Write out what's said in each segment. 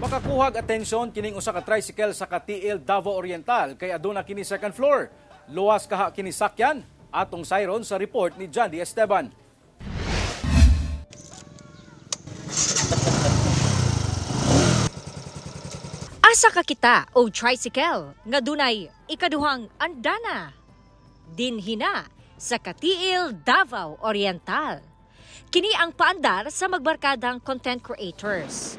Makakuhag atensyon kining usa ka tricycle sa Cateel, Davao Oriental, kay aduna kini second floor. Luwas kaha kini sakyan? Atong sayron sa report ni Jandy Esteban. Asa ka kita og tricycle nga dunay ikaduhang andana? Dinhina sa Cateel, Davao Oriental. Kini ang paandar sa magbarkadang content creators.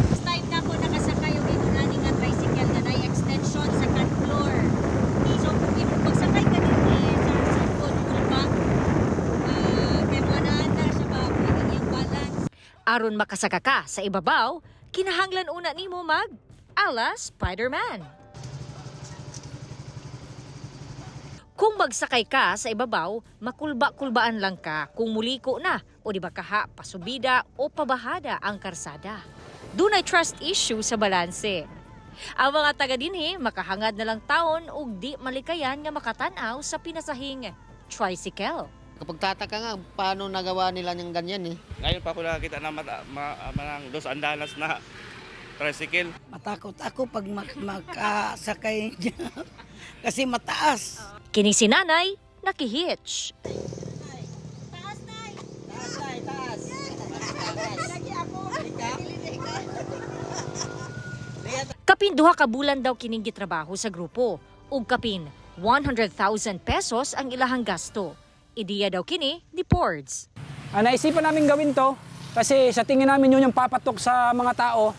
First time na ako nakasakay og ingon nga tricycle na nay extension sa second floor. So kung pagsakay ka dinhi sa sukod kulba, kay mo na siya ba pwede iyang balance. Aron makasaka ka sa ibabaw, kinahanglan una nimo mag ala Spider-Man. Kung magsakay ka sa ibabaw, makulba-kulbaan lang ka kung muliko na o di ba kaha pasubida o pabahada ang karsada. Dunay trust issue sa balanse. Ang mga taga dinhi makahangad na lang taon og di malikayan nga makatan-aw sa pinasahing tricycle. Kapag tataka nga, paano nagawa nila ng ganyan eh. Ngayon pa ako nakakita na manang dos andanas na tricycle. Matakot ako pag makasakay niya. Kasi mataas. Kini si nanay nakihitch. Kapin 2 ka bulan daw kining gitrabaho sa grupo ug kapin 100,000 pesos ang ilahang gasto. Ideya daw kini ni Pords. Naisipan namin gawin to kasi sa tingin namin yun yung papatok sa mga tao.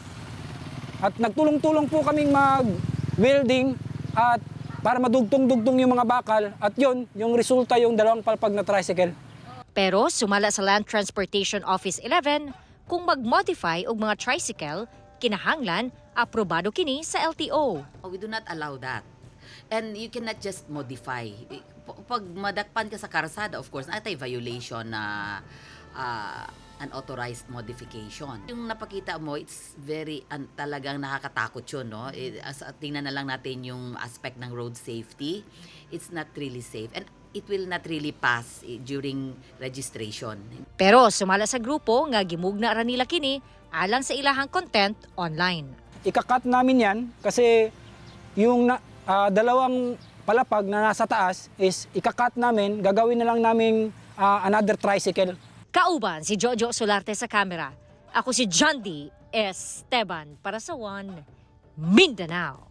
At nagtulong-tulong po kaming mag-welding at para madugtong-dugtong yung mga bakal at yun, yung resulta, yung dalawang palpag na tricycle. Pero sumala sa Land Transportation Office 11, kung mag-modify og mga tricycle, kinahanglan aprobado kini sa LTO. Oh, we do not allow that. And you cannot just modify. Pag madakpan ka sa karsada, of course, natay violation na unauthorized modification. Yung napakita mo, it's very talagang nakakatakot yun, no? Tingnan na lang natin yung aspect ng road safety. It's not really safe. And it will not really pass during registration. Pero sumala sa grupo nga gimugna ra nila kini alang sa ilahang content online. Ika-cut namin yan kasi yung dalawang palapag na nasa taas is ika-cut namin, gagawin na lang namin another tricycle. Kauban si Jojo Solarte sa kamera. Ako si John D. Esteban para sa One Mindanao.